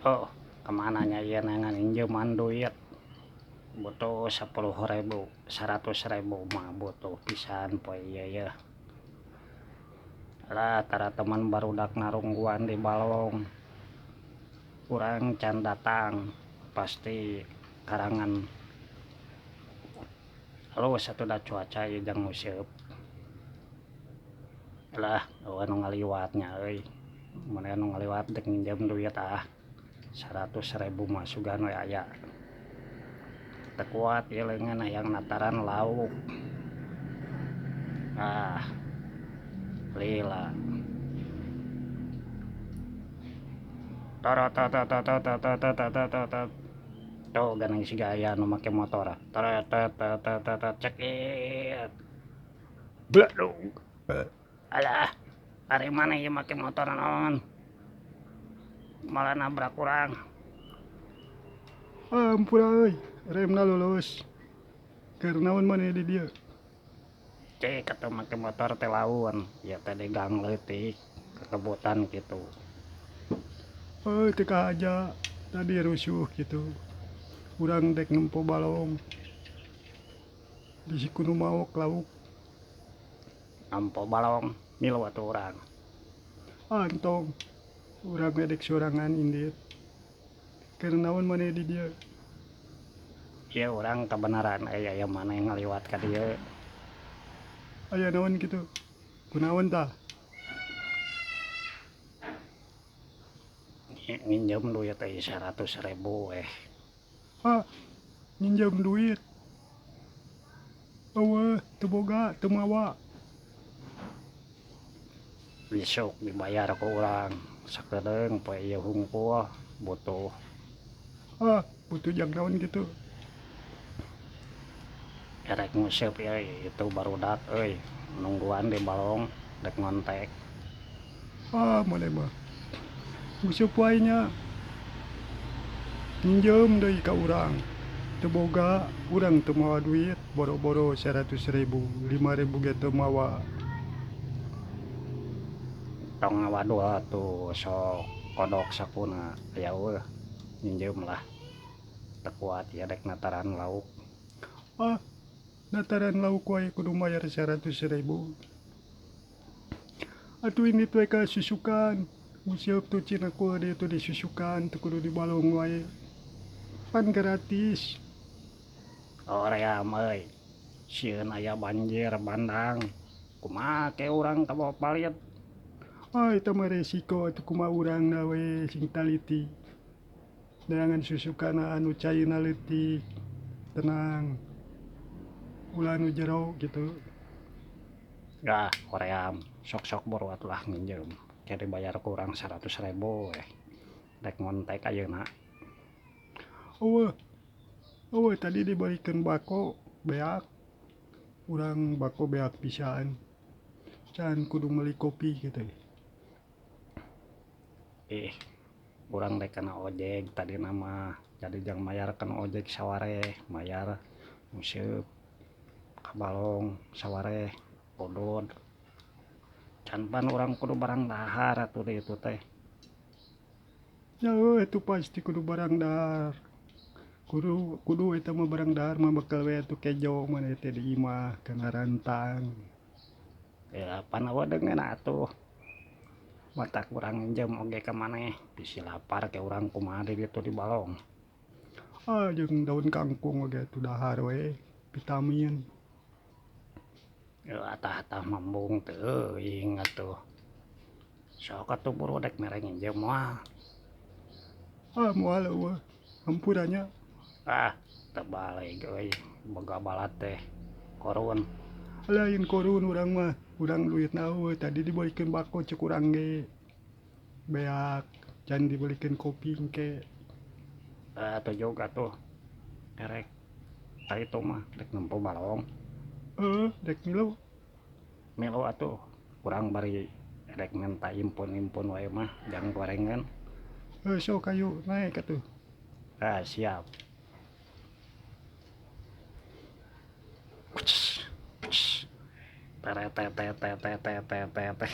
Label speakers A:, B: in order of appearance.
A: Oh, kemana nya ieu neangan injeuman duit butuh 10.000 100.000 mah butuh pisan poe ieu yeuh. Lah tara teman barudak ngarungguan di balong urang can datang pasti karangan halus atuh da cuaca ieu jang nguseup. Lah eueuh nu ngaliwat nya euy mun aya nu ngaliwat dek nginjem duit ah 100.000 mah sugan we aya. Teu kuat ieu leungeun hayang nataran lauk ah lila. Torototototototototototot tuh geuning siga aya nu make motor torototototot cekit bladung alah ari maneh ieu make motor naon malah nabrak urang.
B: Ampura euy, remna lulus. Keur naon maneh di dieu?
A: Cek atuh make motor teh laun, ieu teh di gang leutik kekebutan kitu.
B: Heuh teu kahaja, tadi rusuh kitu. Urang dek nempo balong. Bisi kudu maok lauk.
A: Nempo balong milu atuh urang.
B: Antong, urang ge dek sorangan indit. Keur naon maneh di dieu?
A: Ieu urang kabeneran euy aya maneh ngaliwat ka dieu.
B: Aya naon kitu? Kunaon tah?
A: Nginjem duit euy 100.000 eh.
B: Hah, nginjem duit? Eueuh, teu boga, teu mawa.
A: Besok dibayar ku urang sakedeung poe ieu hungkul butuh.
B: Ah, butuh jang naon kitu?
A: Erek nguseup euy itu barudak euy nungguan di balong dek ngontek.
B: Ah, maneh mah nguseup wae nya. Nginjem deui ka urang. Teu boga, urang teu mawa duit, boro-boro 100.000, 5.000 ge teu mawa.
A: Tong ngawadul atuh sok kodok sakuna aya eueuh nginjem lah. Teu kuat ieu dek nataran lauk.
B: Ah, nataran lauk wae kudu mayar 100.000. Atuh indit we ka susukan, nguseup tuh cina ku dieu tuh disusukan teu kudu di balong wae. Pan gratis.
A: Hoream euy, sieun aya banjir bandang, kumaha ke urang kabawa palit.
B: Ah eta mah resiko atuh kumaha urangna we sing taliti. Neangan susukana anu caina leutik, tenang. Ulah anu jero kitu.
A: Ah hoream, sok-sok buru atuh lah nginjem, ke dibayar ku urang 100.000 weh. Rek ngontek ayeuna.
B: Eueuh, eueuh tadi dibalikeun bako beak. Urang bako beak pisan. Can kudu meuli kopi kitu.
A: Ih, urang rek kana ojek tadina mah, jadi jang mayar kana ojek sawareh, mayar nguseup ka balong sawareh udud. Can pan urang kudu barang dahar atuh di itu teh.
B: Ya eueuh itu pasti kudu barang dahar. Kudu kudu eta mah barang dahar mah bekal we atuh kejo maneh teh di imah kana rantang.
A: Ya pan eueuh deungeun atuh. Matak urang nginjem oge ka maneh, bisi lapar ke urang kumaha di ditu di balong.
B: Ah jeung daun kangkung oge atuh dahar we, vitamin.
A: Atah-atah mambung teuing atuh. Sok atuh buru dek mere nginjem moal.
B: Ah moal eueuh, hampura nya.
A: Ah teu baleg euy, boga balat teh korun.
B: Lain korun urang mah, urang duitna eueuh tadi dibalikeun bako ceuk urang ge. Beak, can dibalikeun kopi engke.
A: Atuh jug atuh erek ka itu mah dek nempo balong.
B: Heuh, dek milu.
A: Milu atuh, urang bari erek minta impun-impun wae mah jang gorengan.
B: Heuh sok hayu naek atuh.
A: Ah siap. Tetetetetetetetet.